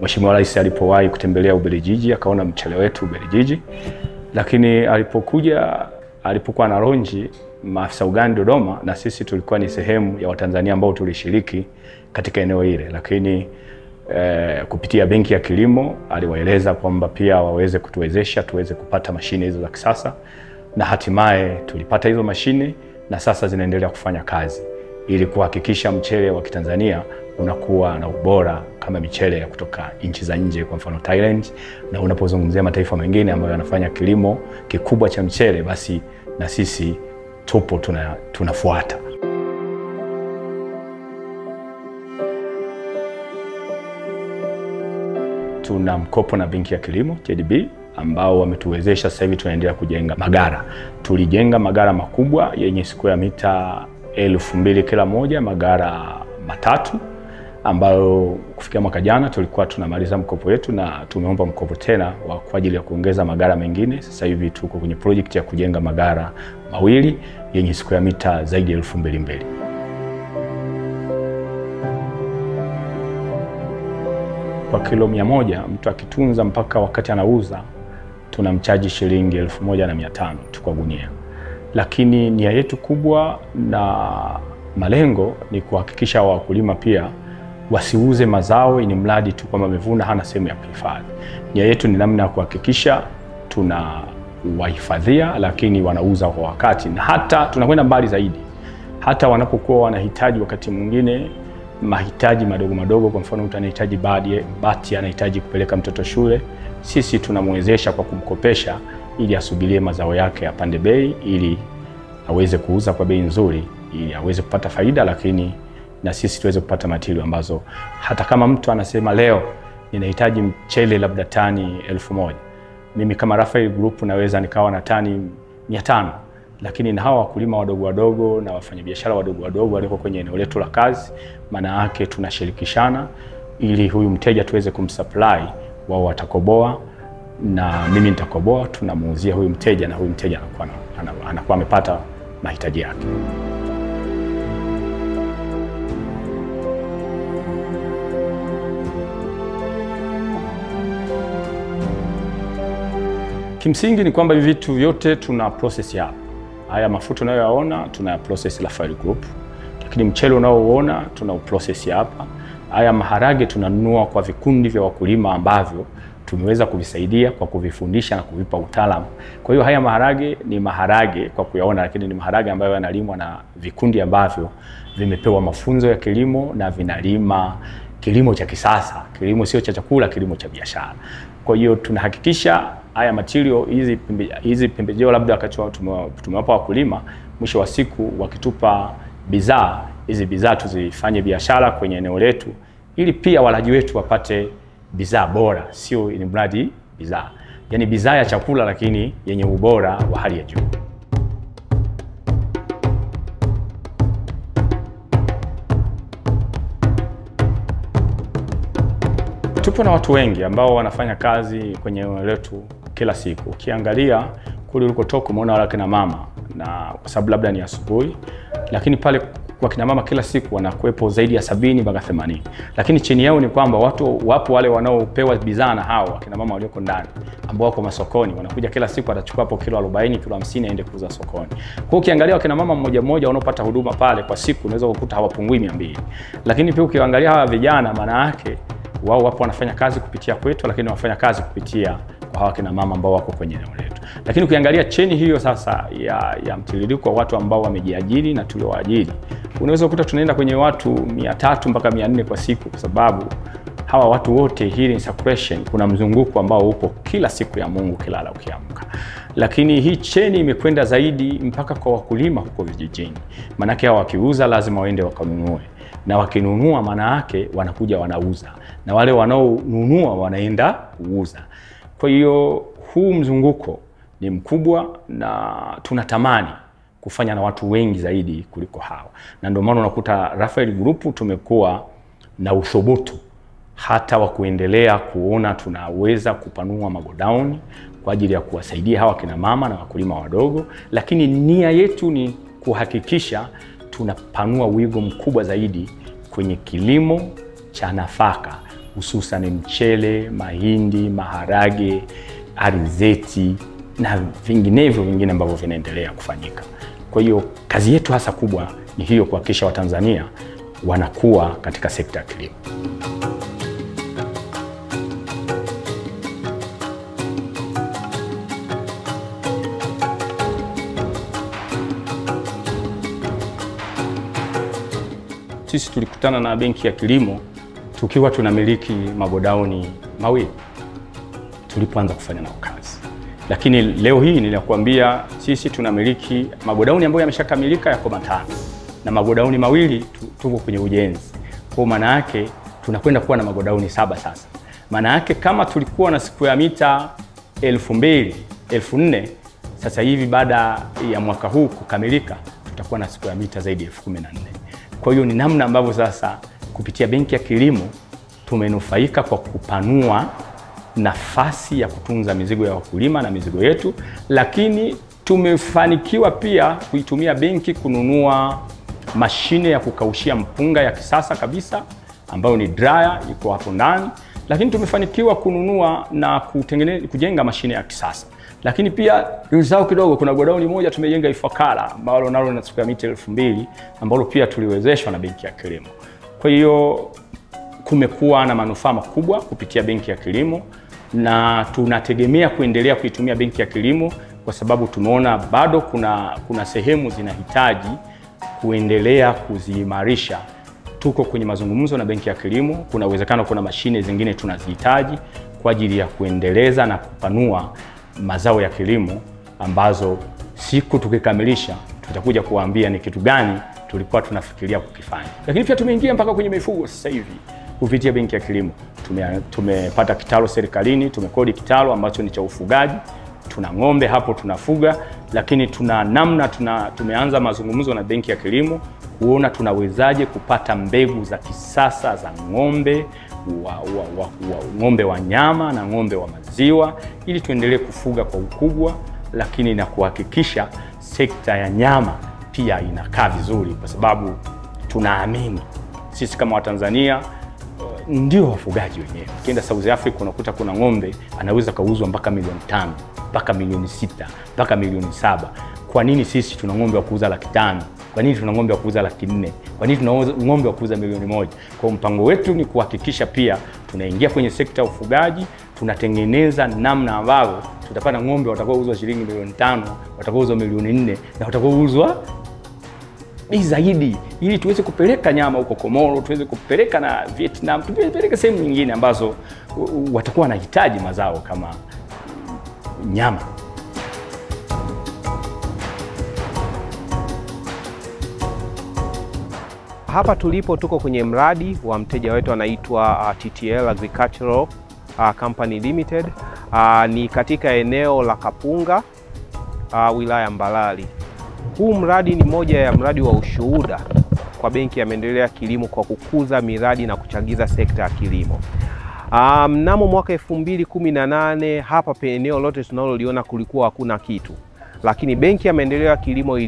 Mheshimiwa Rais alipowahi kutembelea Ubelgiji akaona mchele wetu Ubelgiji, lakini alipokuwa na ronji maafisa ugani Dodoma, na sisi tulikuwa ni sehemu ya Watanzania ambao tulishiriki katika eneo ile, lakini kupitia Benki ya Kilimo aliwaeleza kwamba pia waweze kutuwezesha tuweze kupata mashine hizo za kisasa, na hatimaye tulipata hizo mashine na sasa zinaendelea kufanya kazi ili kuhakikisha mchele wa Kitanzania unakuwa na ubora kama michele ya kutoka nchi za nje, kwa mfano Thailand. Na unapozungumzia mataifa mengine ambayo yanafanya kilimo kikubwa cha mchele, basi na sisi tupo tunafuata. Tuna mkopo na Benki ya Kilimo TDB ambao wametuwezesha sasa hivi tunaendelea kujenga magara. Tulijenga magara makubwa yenye square mita 2000 kila moja, magara 3 ambayo kufikia mwaka jana tulikuwa tunamaliza mkopo wetu, na tumeomba mkopo tena kwa ajili ya kuongeza magara mengine. Sasa hivi tuko kwenye project ya kujenga magara 2 yenye square mita zaidi ya 2200. Kwa kilo 100 mtu akitunza mpaka wakati anauza tunamchaji shilingi 1500 tu kwa gunia. Lakini nia yetu kubwa na malengo ni kuhakikisha wakulima pia wasiuze mazao ni mradi tu kwamba amevuna hana sehemu ya kuhifadhi. Nia yetu ni namna ya kuhakikisha tunawahifadhia, lakini wanauza kwa wakati, na hata tunakwenda mbali zaidi, hata wanapokuwa wanahitaji wakati mwingine mahitaji madogo madogo, kwa mfano mtu anahitaji bati, anahitaji kupeleka mtoto shule, sisi tunamwezesha kwa kumkopesha ili asubirie mazao yake apande bei ili aweze kuuza kwa bei nzuri, ili aweze kupata faida, lakini na sisi tuweze kupata material ambazo hata kama mtu anasema leo ninahitaji mchele labda tani 1000, mimi kama Raphael Group naweza nikawa na tani 500, lakini na hawa wakulima wadogo wadogo na wafanyabiashara wadogo wadogo waliko kwenye eneo letu la kazi, maana yake tunashirikishana ili huyu mteja tuweze kumsupply. Wao watakoboa na mimi nitakoboa, tunamuuzia huyu mteja na huyu mteja anakuwa amepata mahitaji yake. Kimsingi ni kwamba vitu vyote tuna process hapa. Haya mafuta unayoyaona tuna process Raphael Group, lakini mchele unaoona tuna process hapa. Haya maharage tunanunua kwa vikundi vya wakulima ambavyo tumeweza kuvisaidia kwa kuvifundisha na kuvipa utaalamu. Kwa hiyo haya maharage ni maharage kwa kuyaona, lakini ni maharage ambayo yanalimwa na vikundi ambavyo vimepewa mafunzo ya kilimo na vinalima kilimo cha kisasa, kilimo sio cha chakula, kilimo cha biashara. Kwa hiyo tunahakikisha haya material, hizi pembejeo labda wakati tumewapa wakulima, mwisho wa siku wakitupa bidhaa, hizi bidhaa tuzifanye biashara kwenye eneo letu ili pia walaji wetu wapate bidhaa bora, sio ni mradi bidhaa, yani bidhaa ya chakula lakini yenye ubora wa hali ya juu. Tupo na watu wengi ambao wanafanya kazi kwenye eneo letu kila siku. Ukiangalia kule ulikotoka umeona wale kina mama, na kwa sababu labda ni asubuhi, lakini pale kwa kina mama kila siku wanakuepo zaidi ya 70 mpaka 80. Lakini chini yao ni kwamba watu wapo wale wanaopewa bidhaa na hao kina mama walioko ndani ambao wako masokoni, wanakuja kila siku atachukua hapo kilo 40, kilo 50 aende kuuza sokoni. Kwa hiyo ukiangalia kina mama mmoja mmoja wanaopata huduma pale kwa siku unaweza kukuta hawapungui 200. Lakini pia ukiangalia hawa vijana, maana yake wao wapo wanafanya kazi kupitia kwetu, lakini wanafanya kazi kupitia kwa hawa kina mama ambao wako kwenye eneo letu. Lakini ukiangalia cheni hiyo sasa ya mtiririko wa watu ambao wamejiajiri na tuliowaajiri, unaweza kukuta tunaenda kwenye watu 300 mpaka 400 kwa siku, kwa sababu hawa watu wote, hii ni circulation, kuna mzunguko ambao upo kila siku ya Mungu, kila ukiamka. Lakini hii cheni imekwenda zaidi mpaka kwa wakulima huko vijijini. Maana yake wakiuza lazima waende wakanunue, na wakinunua maana yake wanakuja wanauza, na wale wanaonunua wanaenda kuuza. Kwa hiyo huu mzunguko ni mkubwa na tunatamani kufanya na watu wengi zaidi kuliko hawa. Na ndio maana unakuta Raphael Group tumekuwa na uthubutu hata wa kuendelea kuona tunaweza kupanua magodown kwa ajili ya kuwasaidia hawa kina mama na wakulima wadogo, lakini nia yetu ni kuhakikisha tunapanua wigo mkubwa zaidi kwenye kilimo cha nafaka hususan mchele, mahindi, maharage, alizeti na vinginevyo vingine ambavyo vinaendelea kufanyika. Kwa hiyo kazi yetu hasa kubwa ni hiyo, kuhakikisha Watanzania wanakuwa katika sekta ya kilimo. Sisi tulikutana na Benki ya Kilimo tukiwa tunamiliki magodauni mawili tulipoanza kufanya nao kazi. Lakini leo hii ninakuambia sisi tunamiliki magodauni ambayo yameshakamilika yako 5 na magodauni mawili tuko kwenye ujenzi. Kwa maana yake tunakwenda kuwa na magodauni 7 sasa. Maana yake kama tulikuwa na square mita 2000, 4000, sasa hivi baada ya mwaka huu kukamilika tutakuwa na square mita zaidi ya 14,000. Kwa hiyo ni namna ambavyo sasa kupitia Benki ya Kilimo tumenufaika kwa kupanua nafasi ya kutunza mizigo ya wakulima na mizigo yetu, lakini tumefanikiwa pia kuitumia benki kununua mashine ya kukaushia mpunga ya kisasa kabisa ambayo ni dryer iko hapo ndani, lakini tumefanikiwa kununua na kujenga mashine ya kisasa. Lakini pia usahau kidogo, kuna godauni moja tumejenga Ifakara ambalo nalo lina square mita 2000 ambalo pia tuliwezeshwa na Benki ya Kilimo. Kwa hiyo kumekuwa na manufaa makubwa kupitia Benki ya Kilimo, na tunategemea kuendelea kuitumia Benki ya Kilimo kwa sababu tumeona bado kuna sehemu zinahitaji kuendelea kuziimarisha. Tuko kwenye mazungumzo na Benki ya Kilimo, kuna uwezekano kuna mashine zingine tunazihitaji kwa ajili ya kuendeleza na kupanua mazao ya kilimo, ambazo siku tukikamilisha tutakuja kuambia ni kitu gani tulikuwa tunafikiria kukifanya. Lakini pia tumeingia mpaka kwenye mifugo sasa hivi kupitia Benki ya Kilimo. Tumepata kitalu serikalini, tumekodi kitalu ambacho ni cha ufugaji. Tuna ng'ombe hapo tunafuga, lakini tuna namna tumeanza mazungumzo na Benki ya Kilimo kuona tunawezaje kupata mbegu za kisasa za ng'ombe ng'ombe wa nyama na ng'ombe wa maziwa ili tuendelee kufuga kwa ukubwa, lakini na kuhakikisha sekta ya nyama pia inakaa vizuri, kwa sababu tunaamini sisi kama Watanzania ndio wafugaji wenyewe. Ukienda South Africa unakuta kuna ng'ombe anaweza kauzwa mpaka milioni 5, mpaka milioni 6, mpaka milioni 7. Kwa nini sisi tuna ng'ombe wa kuuza 500,000? Kwa nini tuna ng'ombe wa kuuza 400,000? Kwa nini tuna ng'ombe wa kuuza milioni 1? Kwa mpango wetu ni kuhakikisha pia tunaingia kwenye sekta ya ufugaji, tunatengeneza namna ambavyo tutapata ng'ombe watakaouzwa shilingi milioni 5, watakaouzwa milioni 4 na watakaouzwa bei zaidi, ili tuweze kupeleka nyama huko Komoro, tuweze kupeleka na Vietnam, tupeleke sehemu nyingine ambazo watakuwa wanahitaji mazao kama nyama. Hapa tulipo tuko kwenye mradi wa mteja wetu anaitwa TTL Agricultural Company Limited. Ni katika eneo la Kapunga, wilaya Mbalali. Huu mradi ni moja ya mradi wa ushuhuda kwa Benki ya Maendeleo ya Kilimo kwa kukuza miradi na kuchagiza sekta ya kilimo. Mnamo mwaka 2018 hapa eneo lote tunaloliona kulikuwa hakuna kitu. Lakini Benki ya Maendeleo ya Kilimo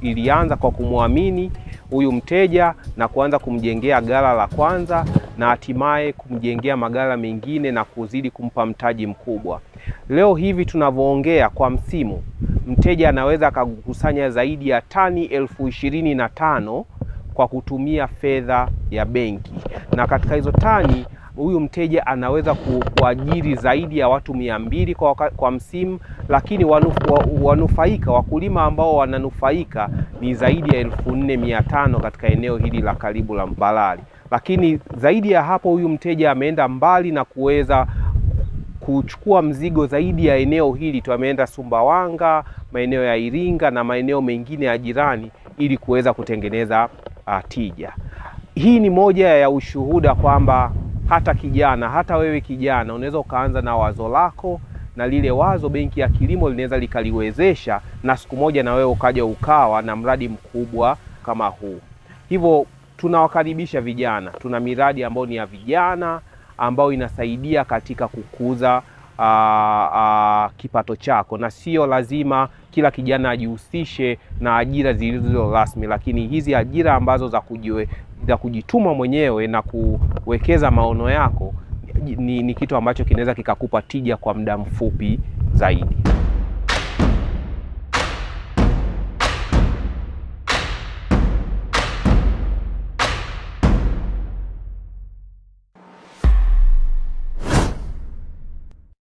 ilianza kwa kumwamini huyu mteja na kuanza kumjengea ghala la kwanza na hatimaye kumjengea maghala mengine na kuzidi kumpa mtaji mkubwa. Leo hivi tunavyoongea, kwa msimu mteja anaweza akakusanya zaidi ya tani 25,000 kwa kutumia fedha ya benki. Na katika hizo tani huyu mteja anaweza kuajiri zaidi ya watu 200 kwa msimu, lakini wanufaika, wakulima ambao wananufaika ni zaidi ya 4,500 katika eneo hili la karibu la Mbalali. Lakini zaidi ya hapo huyu mteja ameenda mbali na kuweza kuchukua mzigo zaidi ya eneo hili tu, ameenda Sumbawanga, maeneo ya Iringa na maeneo mengine ya jirani ili kuweza kutengeneza tija. Hii ni moja ya ushuhuda kwamba hata kijana, hata wewe kijana unaweza ukaanza na wazo lako, na lile wazo Benki ya Kilimo linaweza likaliwezesha, na siku moja na wewe ukaja ukawa na mradi mkubwa kama huu. Hivyo tunawakaribisha vijana. Tuna miradi ambayo ni ya vijana ambayo inasaidia katika kukuza kipato chako, na sio lazima kila kijana ajihusishe na ajira zilizo rasmi, lakini hizi ajira ambazo za Ya kujituma mwenyewe na kuwekeza maono yako ni kitu ambacho kinaweza kikakupa tija kwa muda mfupi zaidi.